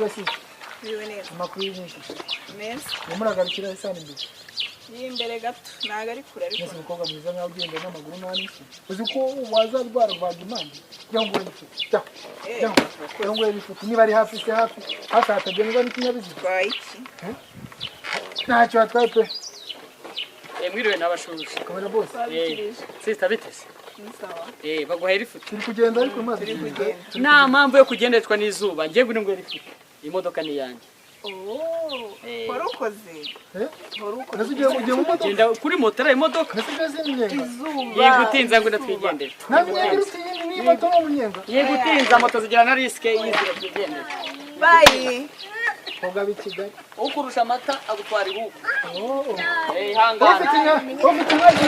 Mwiriwe si? Mwiriwe neza. Amakuru y'iminsi? Meza. Urimo uragarukira isano imbere? Ni imbere gato, ntabwo ari kure ariko. Mwese, umukobwa mwiza nkawe ugenda n'amaguru nta n'isi, uzi ko waza rwara rubagimpande? Jya ngo urebe ifoto, jya, jya, jya ngo urebe ifoto niba ari hafi se, hafi hafi hatagendwa n'ikinyabiziga. Twaye iki? Ntacyo hatwaye pe. Mwiriwe n'abashuje. Kamera bose. Twabikirije. Sister, biteze? Ni sawa. Baguhaye lift? Turi kugenda ariko mazi. Turi kugenda. Nta mpamvu yo kugendeshwa n'izuba, ngiye ngwino nguhe lift. Imodoka ni iyanjye. Oh, wari ukoze. Eh? Wari ukoze. Nase ugiye mu modoka? Genda kuri moto, ari imodoka. Nase byose ni iminyenga. Izuba. Yego, utinza, ngwino twigendere. Nta minyenga iruta iyindi, ni moto ni umunyenga. Yego, utinza, moto zigira na risque y'inzira, twigendere. Bye. Koga b'i Kigali. Ukurusha amata agutwara ihugu. Oh. Ihangane. Ufite inka, ufite inka.